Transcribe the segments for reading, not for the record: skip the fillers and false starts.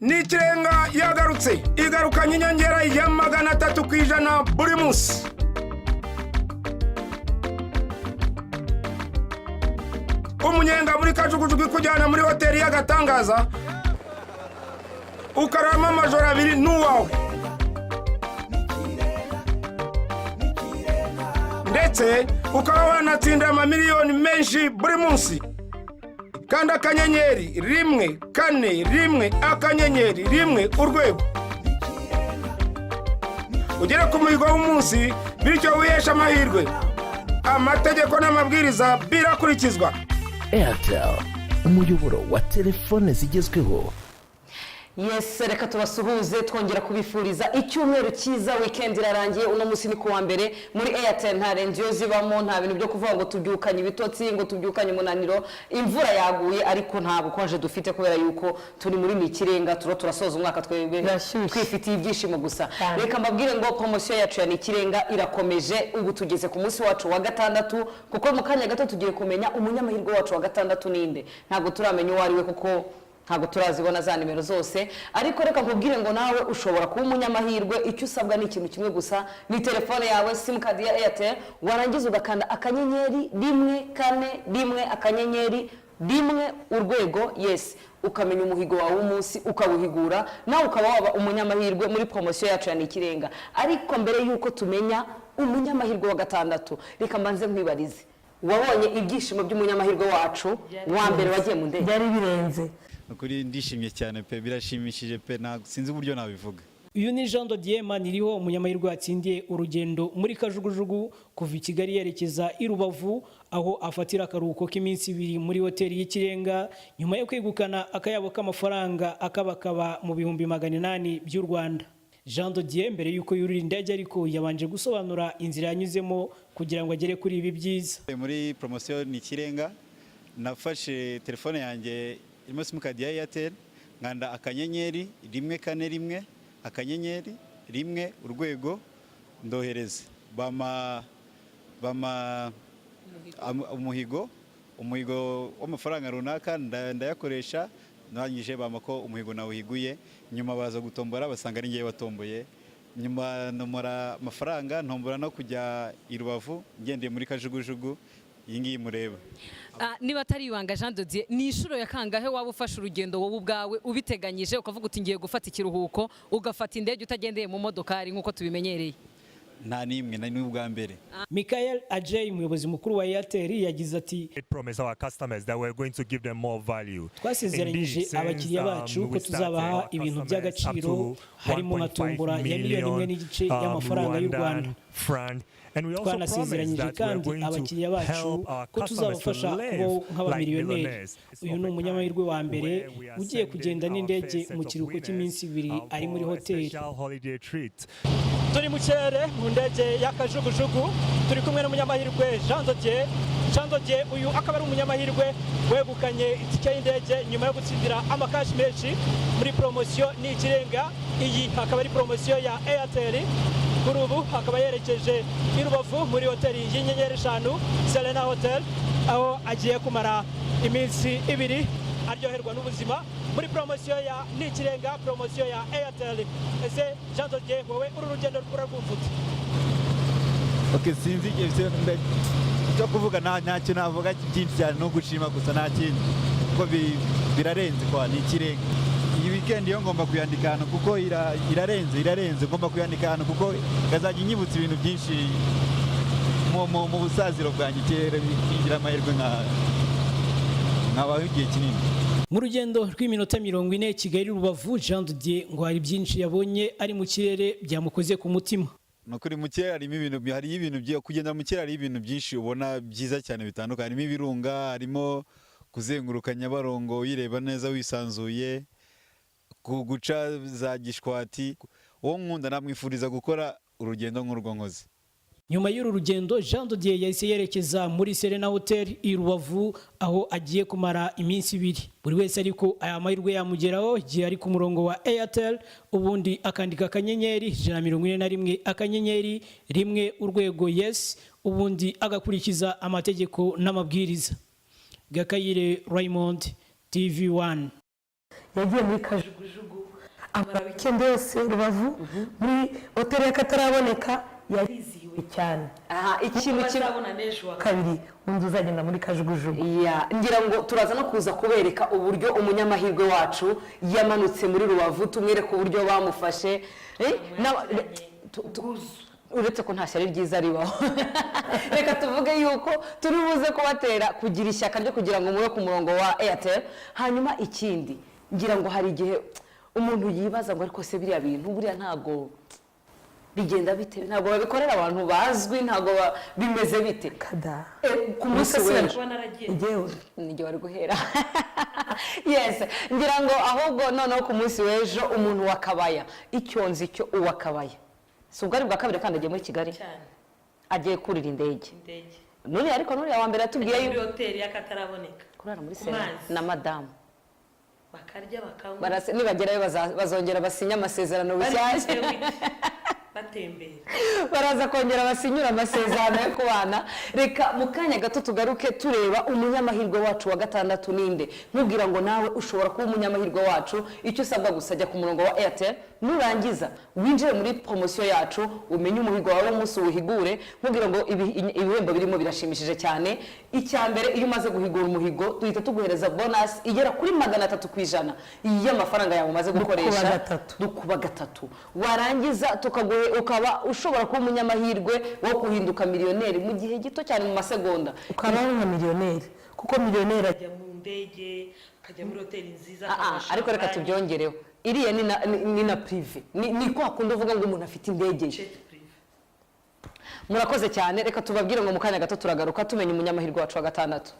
Ni Ikirenga yagarutse, igarukanye inyongera ya 300% buri munsi. Umunyenga muri kajugujugu ikujyana muri hoteli y'agatangaza, ukararamo amajoro 2 n'uwawe, ndetse ukaba wanatsinda amamiliyoni menshi buri munsi. Kandi *141*1# ugere ku muhigo w'umunsi, bityo wiheshe amahirwe. Amategeko n'amabwiriza birakurikizwa. Airtel, umuyoboro wa telefone zigezweho. Yes, reka tubasuhuze, twongera kubifuriza icyumweru cyiza. Weekend irarangiye, uno munsi ni kuwa mbere. Muri Airtel nta rendiyo zibamo, nta bintu byo kuvuga ngo tubyukanye ibitotsi, ngo tubyukanye umunaniro. Imvura yaguye, ariko nta bukonje dufite kubera yuko turi muri Nikirenga. Turo turasoza umwaka twebwe Birashyushye. twifitiye ibyishimo gusa. Cyane. Reka mbabwire ngo poromosiyo yacu ya Nikirenga irakomeje. Ubu tugeze ku munsi wacu wa gatandatu, kuko mu kanya gato tugiye kumenya umunyamahirwe wacu wa gatandatu ninde. Ntabwo turamenya uwo ari we kuko ntabwo turazibona za nimero zose, ariko reka nkubwire ngo nawe ushobora kuba umunyamahirwe. Icyo usabwa ni ikintu kimwe gusa, ni telefone yawe, simukadi ya Airtel, warangiza ugakanda *141*1#, yes, ukamenya umuhigo wawe w'umunsi, ukawuhigura, nawe ukaba waba umunyamahirwe muri poromosiyo yacu ya Nikirenga. Ariko mbere y'uko tumenya umunyamahirwe wa gatandatu, reka mbanze nkwibarize: wabonye ibyishimo by'umunyamahirwe wacu wa mbere wagiye mu ndege? Byari birenze. Ukuri ndishimye cyane pe, birashimishije pe, ntabwo sinzi uburyo nabivuga. Uyu ni Jean de Dieu Maniriho, umunyamahirwe watsindiye urugendo muri kajugujugu kuva i Kigali yerekeza i Rubavu, aho afatira akaruhuko k'iminsi 2 muri hoteli y'Ikirenga, nyuma yo kwegukana akayabo k'amafaranga akabakaba mu 800,000 by'u Rwanda. Jean de Dieu mbere y'uko yurira indege ariko yabanje gusobanura inzira yanyuzemo kugira ngo agere kuri ibi byiza. Muri poromosiyo Ni Ikirenga nafashe telefone yanjye irimo simukadi ya Airtel, nkanda *141*1#, ndohereza, bama umuhigo w'amafaranga runaka, ndayakoresha. Ndangije bampa ko umuhigo nawuhiguye. Nyuma baza gutombora, basanga ari ngewe watomboye. Nyuma ntombora amafaranga, ntombora no kujya i Rubavu ngendeye muri kajugujugu iyi ngiyi mureba. Niba atari ibanga, Jean de Dieu, ni inshuro ya kangahe waba ufashe urugendo wowe ubwawe ubiteganyije, ukavuga uti ngiye gufata ikiruhuko, ugafata indege utagendeye mu modokari nk'uko tubimenyereye? Nta n'imwe, ni ubwa mbere. Michael Ajay, umuyobozi mukuru wa Airtel, yagize ati: Promise our customers that we're going to give them more value. Twasezeranyije abakiriya bacu ko tuzabaha ibintu by'agaciro, harimo nka tombora ya miliyoni 1.5 y'amafaranga y'u Rwanda. Twanasezeranyije kandi abakiriya bacu ko tuzabafasha kubaho nk'abamiliyoneri. Uyu ni umunyamahirwe wa mbere ugiye kugenda n'indege mu kiruhuko cy'iminsi 2 ari muri hoteli. Turi mu kirere mu ndege y'akajugujugu, turi kumwe n'umunyamahirwe Jean de Dieu. Jean de Dieu uyu akaba ari umunyamahirwe wegukanye itike y'indege nyuma yo gutsindira amakashi menshi muri poromosiyo Ni Ikirenga. Iyi akaba ari poromosiyo ya Airtel. Kuri ubu akaba yerekeje i Rubavu muri hoteli y'inyenyeri eshanu, Serena Hotel, aho agiye kumara iminsi 2 aryoherwa n'ubuzima muri poromosiyo ya Ni Ikirenga, poromosiyo ya Airtel. Ese Jean de Dieu, wowe uru rugendo urarwumva ute? Okay, sinzi icyo kuvuga, ntacyo navuga byinshi cyane, no gushima gusa, nta kindi, kuko birarenze kwa ni ikirenga. Iyi weekend yo ngomba kuyandika ahantu kuko irarenze, irarenze. Ngomba kuyandika ahantu kuko ikazajya inyibutsa ibintu byinshi mu busaziro bwanjye kera, ngira amahirwe nkabaho igihe kinini. Mu rugendo rw'iminota 40 Kigali Rubavu, Jean de Dieu ngo hari byinshi yabonye ari mu kirere byamukoze ku mutima. Ni ukuri, mu kirere harimo ibintu, hariyo ibintu kugenda mu kirere hariyo ibintu byinshi ubona byiza cyane bitandukanye. Harimo ibirunga, harimo kuzenguruka Nyabarongo uyireba neza wisanzuye, guca za Gishwati. Uwo nkunda namwifuriza gukora urugendo nk'urwo nkoze. Nyuma y'uru rugendo, Jean de Dieu yahise yerekeza muri Serena Hotel i Rubavu, aho agiye kumara iminsi 2. Buri wese ariko aya mahirwe yamugeraho igihe ari ku murongo wa Airtel, ubundi akandika *141*1#, yes, ubundi agakurikiza amategeko n'amabwiriza. Gakayire Raymond, TV1. Yagiye muri kajugujugu. Amara weekend yose Rubavu muri hoteli y'akataraboneka, yarizihiwe cyane. Aha, ikintu kimwe bazabona n'ejo wa Kabiri undi uzagenda muri kajugujugu. Ya, ngira ngo turaza no kuza kubereka uburyo umunyamahirwe wacu yamanutse muri Rubavu, tumwereke uburyo bamufashe. Uretse ko nta shyari ryiza ribaho, reka tuvuge yuko turi buze kubatera kugira ishyaka ryo kugira ngo mube ku murongo wa Airtel. Hanyuma ikindi, ngira ngo hari igihe umuntu yibaza ngo: "Ariko se biriya bintu buriya ntago bigenda bite? Ntabwo babikorera abantu bazwi? Ntabwo bimeze bite?" Kada. Ku munsi Ubuse w'ejo Kuba naragiye. Njyewe nijye wari guhera. Yes, ngira ngo ahubwo noneho ku munsi w'ejo umuntu wa Kabaya, icyo nzi cyo, uwa Kabaya si ubwo ari bwa kabiri kandi agiye muri Kigali Cyane. agiye kurira indege. Indege. Nuriya, ariko nuriya wa mbere yatubwiye Muri yuko hoteli y'akataraboneka. Kurara muri Ku sena mazi. na madamu. Bakarya, bakanywa. Nibagerayo bazongera basinye amasezerano Bari bushyashya. muri batembera. Baraza kongera basinyura amasezerano yo kubana. Reka mu kanya gato tugaruke tureba umunyamahirwe wacu wa gatandatu ninde. Nkubwira ngo nawe ushobora kuba umunyamahirwe wacu. Icyo usabwa gusa, jya ku murongo wa Airtel, nurangiza winjire muri poromosiyo yacu, umenye umuhigo wawe w'umunsi, uwuhigure. Nkubwira ngo ibihembo birimo birashimishije cyane. Icya mbere, iyo umaze guhigura umuhigo, duhita tuguhereza bonus igera kuri 300% y'amafaranga yawe umaze gukoresha. Gatatu. Dukuba gatatu. Warangiza tukaguhe, ukaba ushobora kuba umunyamahirwe wo guhinduka miliyoneri mu gihe gito cyane, mu masegonda. Ukabaho nka miliyoneri, kuko miliyoneri ajya Ajya mu ndege, akajya muri hoteli nziza, Ah, ah, akanywa ariko reka champagne. tubyongereho, iriya ni na privé, ni kwa kundi uvuga ngo umuntu afite indege ye. Jet privé. Murakoze cyane. Reka tubabwire ngo mu kanya gato turagaruka tumenya umunyamahirwe wacu wa gatandatu.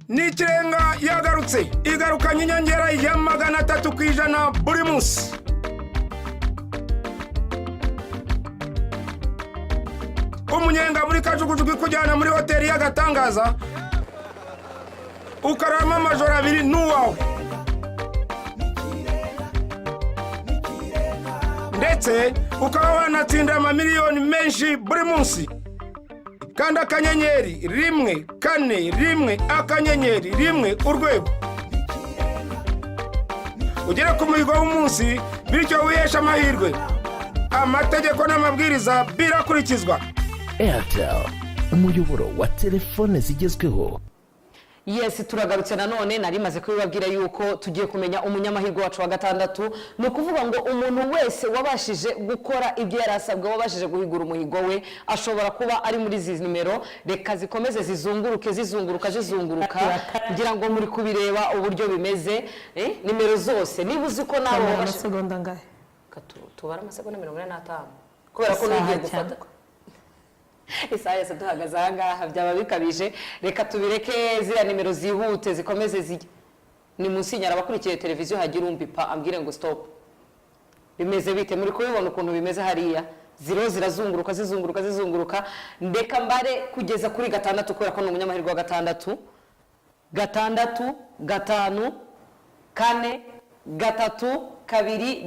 Ni Ikirenga yagarutse, igarukanye inyongera ya 300% buri munsi. Umunyenga muri kajugujugu ikujyana muri hoteli y'agatangaza, ukararamo amajoro 2 n'uwawe, ndetse ukaba wanatsinda amamiliyoni menshi buri munsi. Kandi *141*1# ugere ku muhigo w'umunsi, bityo wiheshe amahirwe. Amategeko n'amabwiriza birakurikizwa. Airtel, umuyoboro wa telefone zigezweho. Yes, turagarutse nanone. Nari maze kubibabwira yuko tugiye kumenya umunyamahirwe wacu wa gatandatu. Ni ukuvuga ngo umuntu wese wabashije gukora ibyo yari asabwa, wabashije guhigura umuhigo we, ashobora kuba ari muri izi nimero. Reka zikomeze zizunguruke, zizunguruka, zizunguruka. Ngira ngo muri kubireba uburyo bimeze. Nimero zose, niba uzi ko nawe Bamara wabashije amasegonda angahe? Reka tubare amasegonda 45, kubera ko Isaha n'ugiye gufata cyangwa? isaha yose duhagaze aha ngaha byaba bikabije. Reka tubireke ziriya nimero zihute, zikomeze zijye ni munsi nyara. Abakurikiye televiziyo, hagira umbipa ambwire ngo stop. Bimeze bite? Muri kubibona ukuntu bimeze hariya? Ziriho zirazunguruka, zizunguruka, zizunguruka. Ndeka mbare kugeza kuri gatandatu, kubera ko ni umunyamahirwe wa gatandatu. 6, 5, 4, 3,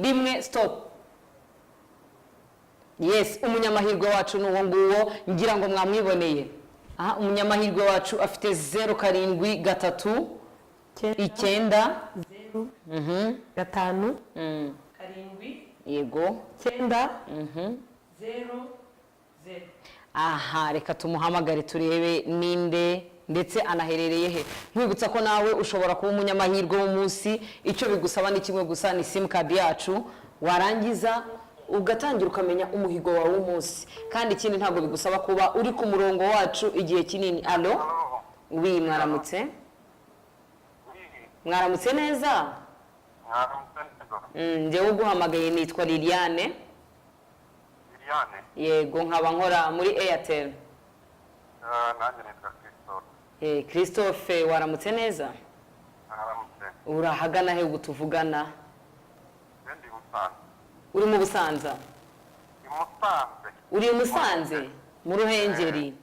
2, 1, stop. Yes, umunyamahirwe wacu ni uwo nguwo, ngira ngo mwamwiboneye. Aha, umunyamahirwe wacu afite 0 7 3 9. 0 5. 7. Yego. 9. 0 0. Aha, reka tumuhamagare turebe ninde ndetse anaherereye he. Nkwibutsa ko nawe ushobora kuba umunyamahirwe w'umunsi. Icyo bigusaba ni kimwe gusa, ni simukadi yacu, warangiza ugatangira ukamenya umuhigo wawe w'umunsi. Kandi ikindi, ntabwo bigusaba kuba uri ku murongo wacu igihe kinini. Allo, oui, mwaramutse, mwaramutse neza. Njyewe uguhamagaye nitwa Liliane. Liliane? Yego, nkaba nkora muri Airtel. Nanjye nitwa Christophe. Christophe, waramutse neza. Aramutse. Urahagana he ubu tuvugana? Ndi Musanze. Uri mu Busanza? I Musanze. Uri i Musanze mu Ruhengeri?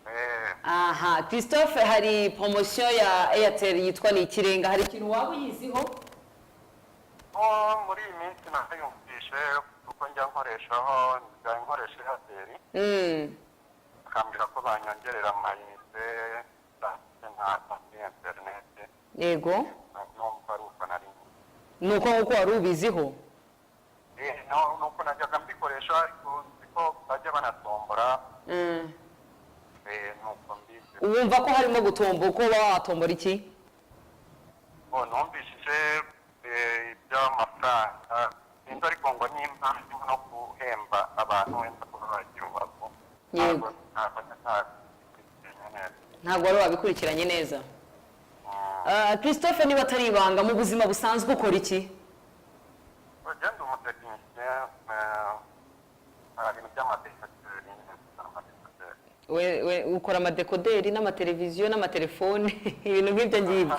Eh. Aha, Christophe, hari poromosiyo ya Airtel yitwa Ni Ikirenga. Hari ikintu waba uyiziho? Oh, muri iyi minsi nayumvishe kuko njya nkoresha Airtel, bakambwira ko banyongerera amayinite nta kuri interineti. Yego. Numva ari uko nari. Ni uko nguko wari ubiziho? Nuko najyaga mbikoresha, ariko nzi ko bajya banatombora. Nuko mbizi. Wumva ko harimo gutomba, uko uba watombora iki? Oh, numvishije iby'amafaranga, sinzi, ariko ngo nimba harimo no guhemba abantu wenda kuba bagira Rubavu. Yego. Ntabwo ntabikurikiranye neza. Ntabwo wari wabikurikiranye neza. Christophe, niba atari ibanga, mu buzima busanzwe ukora iki? Ugenda umutekinisiye, ibintu by'amadekoteri, amadekoteri. We ukora amadekoderi n'amateleviziyo n'amatelefone, ibintu nk'ibyo ngibyo?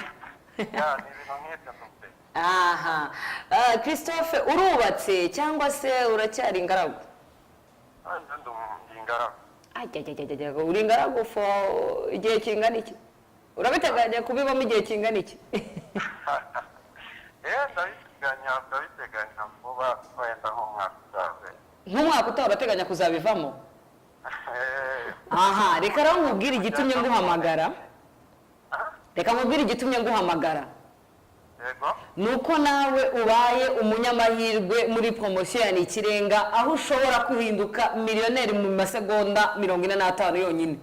Yeah, ni ibintu nk'ibyo, ndi umutekinisiye. Aha. Christophe, urubatse cyangwa se uracyari ingaragu? Njye ndi ingaragu. Ajyajyajyajya, uri ingaragu for igihe kingana iki? Urabiteganya kubibamo igihe kingana iki? Ndabiteganya vuba, wenda nk'umwaka utaha. Nk'umwaka utaha urateganya kuzabivamo? Aha, reka rero nkubwire igitumye nguhamagara. Reka nkubwire igitumye nguhamagara. Yego. Ni uko nawe ubaye umunyamahirwe muri poromosiyo ya Ikirenga, aho ushobora guhinduka miliyoneri mu masegonda 45 yonyine.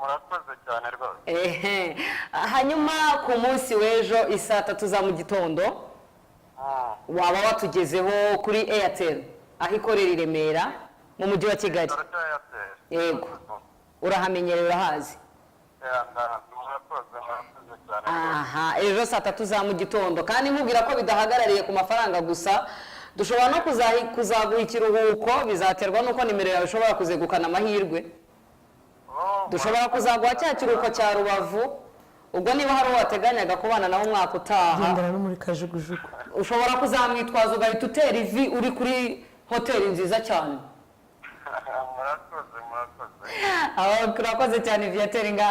Murakoze cyane rwose. Ehe. Hanyuma ku munsi w'ejo isaa 3 za mu gitondo waba watugezeho kuri Airtel aho ikorera i Remera mu mujyi wa Kigali. Yego, urahamenyereye, urahazi. Murakoze, murakoze cyane. Aha, ejo saa 3 za mu gitondo. Kandi nkubwira ko bidahagarariye ku mafaranga gusa, dushobora no kuzaguha ikiruhuko, bizaterwa n'uko nimero yawe ishobora kuzegukana amahirwe. Dushobora kuzaguha cya kiruhuko cya Rubavu. Ubwo niba hari uwo wateganyaga kubana nawe umwaka utaha, Gendera no muri kajugujugu. ushobora kuzamwitwaza ugahita utera ivi uri kuri hoteli nziza cyane. Murakoze, murakoze. Aho turakoze cyane, Viateur nga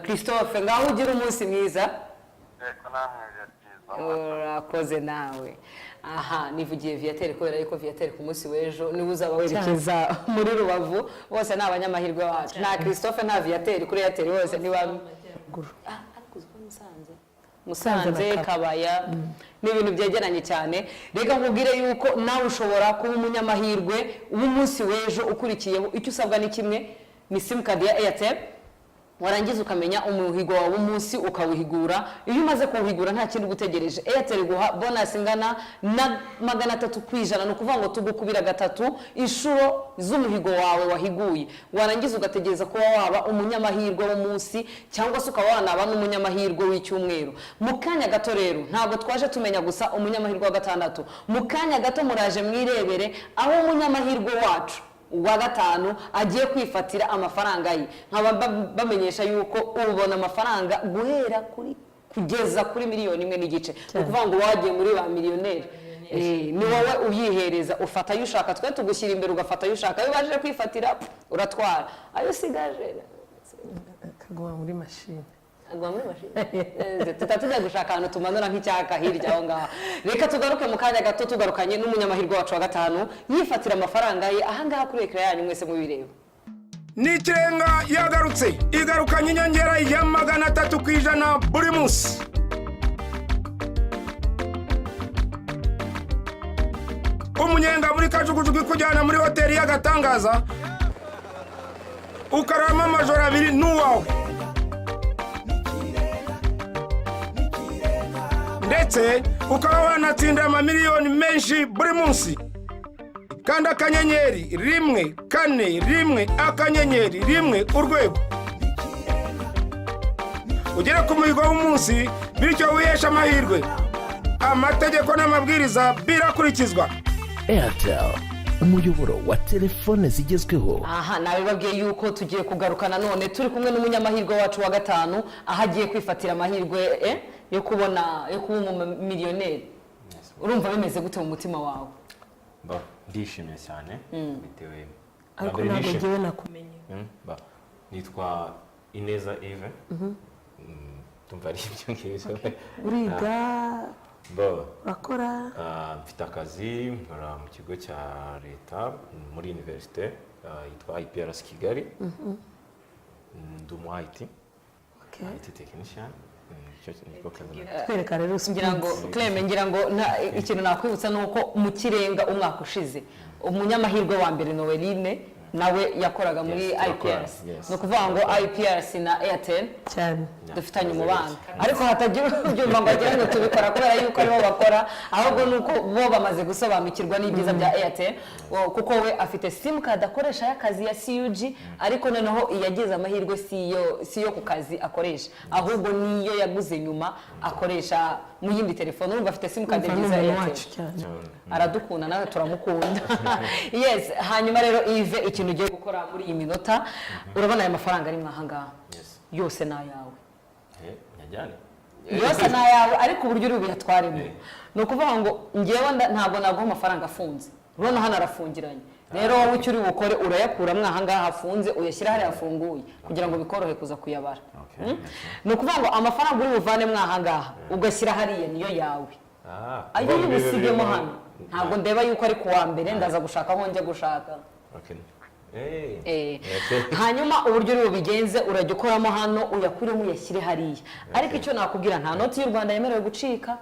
Christophe, ngaho ugira umunsi mwiza. Yego, namwe ibihe byiza. Urakoze nawe. Aha nivugiye Viateur kubera yuko Viateur ku munsi w'ejo niwe uzaba werekeza muri Rubavu. Bose ni abanyamahirwe bacu, nta Christophe, nta Viateur, kuri Airtel bose ni bamwe. Ariko uzi ko Musanze, Musanze, Kabaya ni ibintu byegeranye cyane. Reka nkubwire yuko nawe ushobora kuba umunyamahirwe w'umunsi w'ejo ukurikiyeho. Icyo usabwa ni kimwe, ni simukadi ya Airtel, warangiza ukamenya umuhigo wawe w'umunsi ukawuhigura. Iyo umaze kuwuhigura, nta kindi ugutegereje, Airtel iguha bonus ingana na 300%. Ni ukuvuga ngo tugukubira gatatu inshuro z'umuhigo wawe wahiguye, warangiza ugategereza kuba waba umunyamahirwe w'umunsi cyangwa se ukaba wanaba n'umunyamahirwe w'icyumweru. Mu kanya gato rero, ntabwo twaje tumenya gusa umunyamahirwe wa gatandatu. Mu kanya gato muraje mwirebere aho umunyamahirwe wacu uwa gatanu agiye kwifatira amafaranga ye. Nkaba bamenyesha yuko ubona amafaranga guhera kuri kugeza kuri miliyoni 1.5. Ni ukuvuga ngo wagiye muri ba miliyoneri. Ni wowe ubyihereza, ufata ayo ushaka, twe tugushyira imbere ugafata ayo ushaka. Ayo ubashije kwifatira uratwara, ayo usigaje Kaguma muri mashini. Agwa muri mashini. Tuta tujya gushaka ahantu tumanura nk'icyaka hirya aho ngaho. Reka tugaruke mu kanya gato, tugarukanye n'umunyamahirwe wacu wa gatanu yifatira amafaranga ye ahangaha kuri ekara yanyu mwese mubireba. Ni Ikirenga yagarutse, igarukanye inyongera ya 300% buri munsi. Umunyenga muri kajugujugu ikujyana muri hoteli y'agatangaza, ukararamo amajoro 2 n'uwawe, ndetse ukaba wanatsinda amamiliyoni menshi buri munsi. Kandi *141*1# ugere ku muhigo w'umunsi, bityo wiheshe amahirwe. Amategeko n'amabwiriza birakurikizwa. Airtel, umuyoboro wa telefone zigezweho. Aha nabibabwiye yuko tugiye kugaruka nanone turi kumwe n'umunyamahirwe wacu wa gatanu, aho agiye kwifatira amahirwe yo kubona, yo kuba umumiliyoneri. Urumva bimeze gute mu mutima wawe? Ba, ndishimye cyane bitewe Ariko mbere ntabwo nishimye. ngewe nakumenye. Ba, nitwa Ineza Yves. Ndumva ari ibyo ngibyo. Uriga? Ba, Urakora? Mfite akazi, nkora mu kigo cya leta muri universite yitwa IPRC Kigali. Ndi umu IT. IT technician. Icyo niko kazi nakora. Twereka rero. Ngira ngo Clement, ngira ngo ikintu nakwibutsa ni uko mu kirenga umwaka ushize umunyamahirwe wa mbere Noeline nawe yakoraga muri Yes, turakora, IPRC. yes. Ni ukuvuga ngo IPRC na Airtel cyane dufitanye umubano, ariko hatagira ubyumva ngo agire ngo tubikora kubera yuko aribo bakora, ahubwo ni uko bo bamaze gusobanukirwa n'ibyiza bya Airtel. Kuko we afite simukadi akoresha y'akazi ya CUG, ariko noneho iyagize amahirwe si iyo ku kazi akoresha, ahubwo niyo yaguze nyuma akoresha mu yindi telefone. Urumva afite simukadi Urumva ebyiri za ni umuntu Airtel. wacu cyane. Aradukunda, nawe turamukunda. Yes. Hanyuma rero Yves, ikintu ugiye gukora muri iyi minota, urabona aya mafaranga ari mwahangaha yose ni ayawe. Nyajyane. Yose ni ayawe, ariko uburyo uri buyatwaremo ni ukuvuga ngo ngewe ntabwo naguha amafaranga afunze. Urabona hano arafungiranye. Rero wowe icyo uri bukore, urayakuramo ahangaha hafunze, uyashyira hariya hafunguye kugira ngo bikorohe kuza kuyabara. Ni ukuvuga ngo amafaranga uri buvanemo ahangaha ugashyira hariya niyo yawe. Ayo uri busigemo hano ntabwo ndeba yuko ari kuwa mbere, ndaza gushaka aho njya gushaka. Hanyuma uburyo uri bubigenze, urajya ukoramo hano uyakuremo uyashyire hariya. Ariko icyo nakubwira, nta noti y'u Rwanda yemerewe gucika.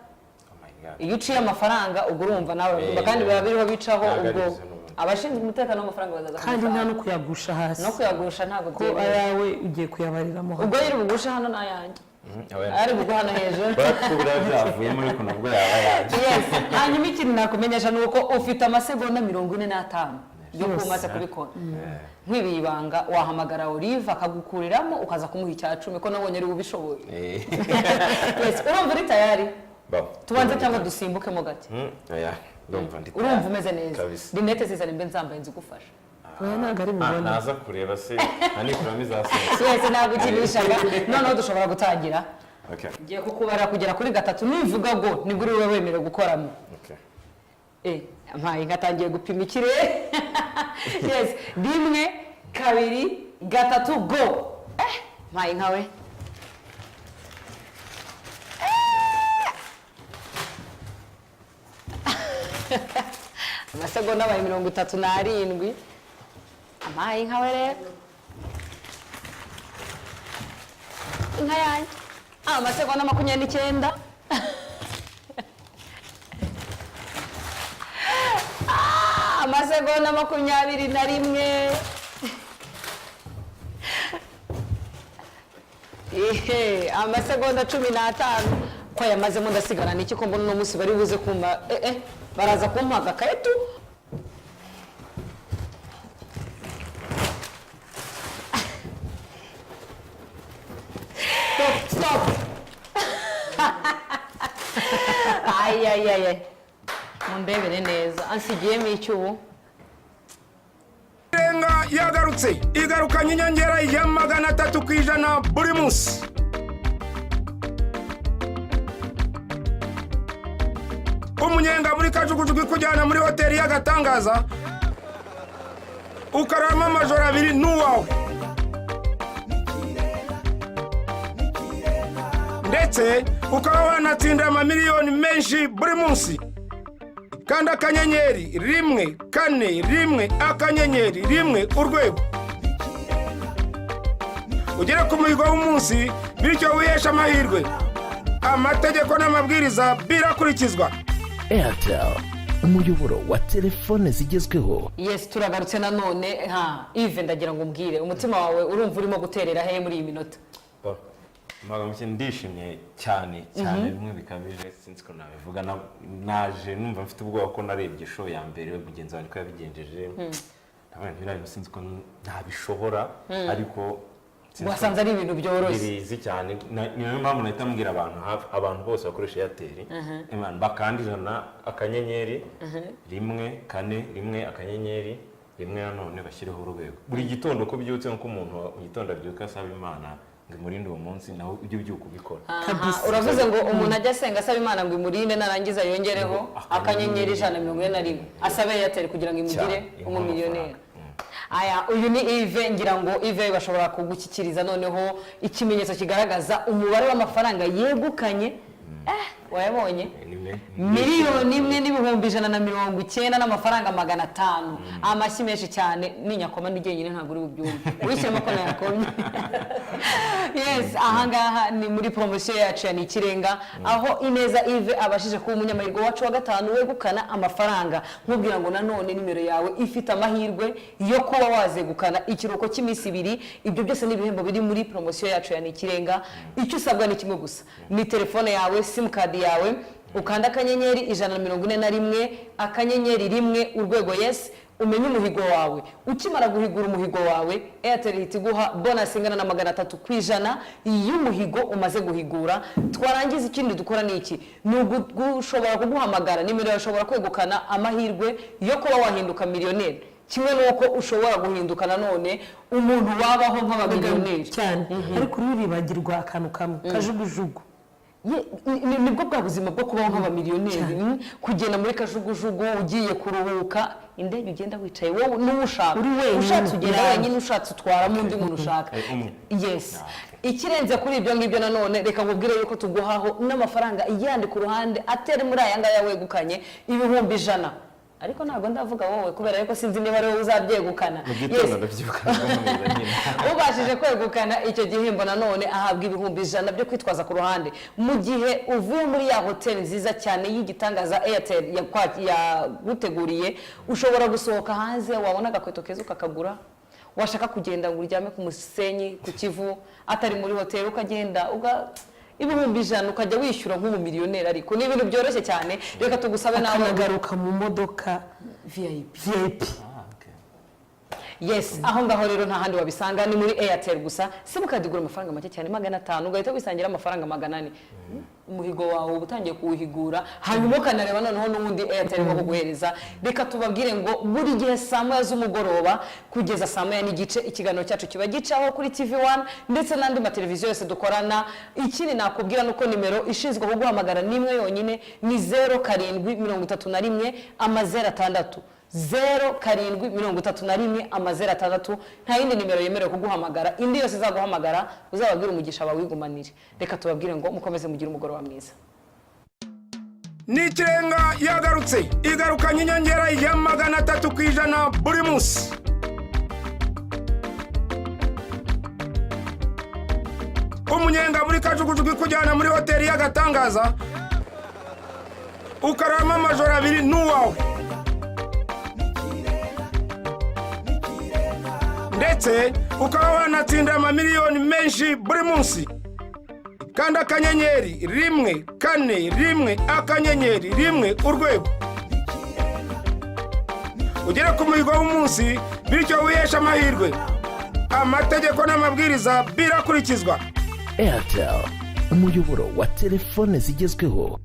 Iyo uciye amafaranga ubwo urumva nawe urabyumva, kandi biba biriho bicaho. Ntabwo ari Ubwo byiza n'ubundi. abashinzwe umutekano w'amafaranga bazaza Kandi nta kumufata. no kuyagusha hasi. No kuyagusha ntabwo Ko byemewe. ayawe ugiye kuyabariramo hano. Ubwo yiri bugushe hano ni ayanjye, ari bugwe hano hejuru. Barakubura byavuyemo, ariko nabwo yaba yaje. Yes. Hanyuma ikintu nakumenyesha ni uko ufite amasegonda 45 yo Yose. kumaze kubikora. Nk'ibi ibanga, wahamagara Olive akagukuriramo, ukaza kumuha icya cumi, ko nabonye ari ubishoboye. Yes, urumva uri tayari? Tubanze cyangwa dusimbukemo gake? Oya, ndumva ndi Urumva tayari. umeze neza? Kabisa. Rinete zizane mbe nzambaye nzigufasha. Oya, ntabwo ari Ah, bubone. naza kureba se nanikuramo izasohotse. Yes, nagukinishaga. Noneho dushobora gutangira. Okay. Ngiye kukubara kugera kuri gatatu, nivuga ngo nibwo uri bube wemerewe gukoramo. Okay. Mpaye nkatangiye gupima ikirere. Yes, rimwe, kabiri, gatatu, go! Mpaye nkawe. Amasegonda abaye 37. Ampaye nkawe rero, inka yanjye. Amasegonda 29. Amasegonda 21. Ihe, amasegonda 15 ko yamazemo. Ndasigara niki ko mbona uno munsi bari buze kumpa? Baraza kumpa agakayetu. Stop, stop! Ay, ay, ay, ay. Mundebere neza, ansigiyemo icyubu. Ikirenga yagarutse, igarukanye inyongera ya 300% buri munsi. Umunyenga muri kajugujugu ikujyana muri hoteli y'agatangaza, ukararamo amajoro abiri n'uwawe, ndetse ukaba wanatsinda amamiliyoni menshi buri munsi. Kandi *141*1# ugere ku muhigo w'umunsi, bityo wiheshe amahirwe. Amategeko n'amabwiriza birakurikizwa. Airtel, umuyoboro wa telefone zigezweho. Yes, turagarutse nanone. Ha, Yves, ndagira ngo umbwire, umutima wawe urumva urimo guterera hehe muri iyi minota? Bo, Mpagamuke, ndishimye cyane cyane bimwe bikabije, sinzi ko nabivuga. Naje numva mfite ubwoba ko narebye show ya mbere mugenzi wanjye ko yabigenjeje, ndavuga nti biriya bintu sinzi ko ntabishobora, ariko sinzi ko- Wasanze ari ibintu byoroshye. Birizi cyane. Niyo mpamvu nahita mbwira abantu hafi, abantu bose bakoresha Airtel, Imana, bakanda *141**1 nanone bashyireho urwego buri gitondo uko ubyutse. Nk'uko umuntu mu gitondo abyuka asaba Imana ngo imurinde uwo munsi, nawe ujye ubyuka ubikora. Aha, uravuze ngo umuntu ajya asenga asaba Imana ngo imurinde, narangiza yongereho *141 asabe Airtel kugira ngo imugire Cyane, umumiliyoneri. Aya, uyu ni Yves. Ngira ngo Yves bashobora kugushyikiriza noneho ikimenyetso kigaragaza umubare w'amafaranga yegukanye. Wayabonye? Ni me- 1,190,500 n'amafaranga 500. Amashyi menshi cyane. Ninyakoma ndi jyenyine ntabwo uri bubyumve, wishyiremo ko nayakomye. Yes, ahangaha ni muri poromosiyo yacu ya Ni Ikirenga, aho Ineza Yves abashije kuba umunyamahirwe wacu wa gatanu wegukana amafaranga. Nkubwira ngo nanone nimero yawe ifite amahirwe yo kuba wazegukana ikiruhuko cy'iminsi 2. Ibyo byose ni ibihembo biri muri poromosiyo yacu ya Ni Ikirenga. Icyo usabwa ni kimwe gusa, ni telefone yawe, simukadi yawe, ukanda *141*1#, yes, umenye umuhigo wawe. Ukimara guhigura umuhigo wawe, Airtel ihita iguha bonus ingana na 300% y'umuhigo umaze guhigura. Twarangiza, ikindi dukora ni iki? Ni ugushobora kuguhamagara, nimero yawe ushobora kwegukana amahirwe yo kuba wahinduka miliyoneri, kimwe n'uko ushobora guhinduka nanone umuntu wabaho nk'abamiliyoneri. Cyane, ariko uribagirwa akantu kamwe: kajugujugu. Nibwo bwa buzima bwo kubaho nk'abamiliyoneri, kugenda muri kajugujugu ugiye kuruhuka, indege ugenda wicaye wowe n'uwo ushaka. Uri wenyine. Ushatse ugenda Yawe. wenyine, ushatse utwaramo undi muntu ushaka. Umwe. Yes. Ikirenze kuri ibyo ngibyo nanone, reka nkubwire yuko tuguhaho n'amafaranga yandi ku ruhande atari muri aya ngaya wegukanye, 100,000. Ariko ntabwo ndavuga wowe kubera yuko sinzi niba ari wowe uzabyegukana. Mu gitondo Yes. ndabyibuka ndakomeza nyine. Ubashije kwegukana icyo gihembo nanone ahabwa 100,000 byo kwitwaza ku ruhande mu gihe uvuye muri ya hoteli nziza cyane y'igitangaza Airtel yaguteguriye. Ushobora gusohoka hanze, wabona agakweto keza ukakagura, washaka kugenda ngo uryame ku musenyi ku Kivu atari muri hoteli, ukagenda uga 100,000 ukajya wishyura nk'umumiliyoneri. Ariko ni ibintu byoroshye cyane. Reka tugusabe nawe Akanagaruka mu modoka VIP. VIP. Yes, aho ngaho rero nta handi wabisanga, ni muri Airtel gusa. Simukadi igura amafaranga make cyane, 500, ugahita wisangira amafaranga 400. Umuhigo wawe uba utangiye kuwuhigura, hanyuma ukanareba noneho n'ubundi Airtel irimo kuguhereza. Reka tubabwire ngo buri gihe saa 1 z'umugoroba kugeza saa 1:30 ikiganiro cyacu kiba gicaho kuri TV 1 ndetse n'andi mateleviziyo yose dukorana. Ikindi nakubwira nuko nimero ishinzwe kuguhamagara ni imwe yonyine, ni 0731 0 0 0731 0 0 6. Nta yindi nimero yemerewe kuguhamagara. Indi yose izaguhamagara uzababwire umugisha bawigumanire. Reka tubabwire ngo mukomeze mugire umugoroba mwiza. Ni Ikirenga yagarutse, igarukanye inyongera ya 300% buri munsi. Umunyenga muri kajugujugu ikujyana muri hoteli y'agatangaza, ukararamo amajoro 2 n'uwawe, ndetse ukaba wanatsinda amamiliyoni menshi buri munsi. Kandi *141*1# ugere ku muhigo w'umunsi, bityo wiheshe amahirwe. Amategeko n'amabwiriza birakurikizwa. Airtel, umuyoboro wa telefone zigezweho.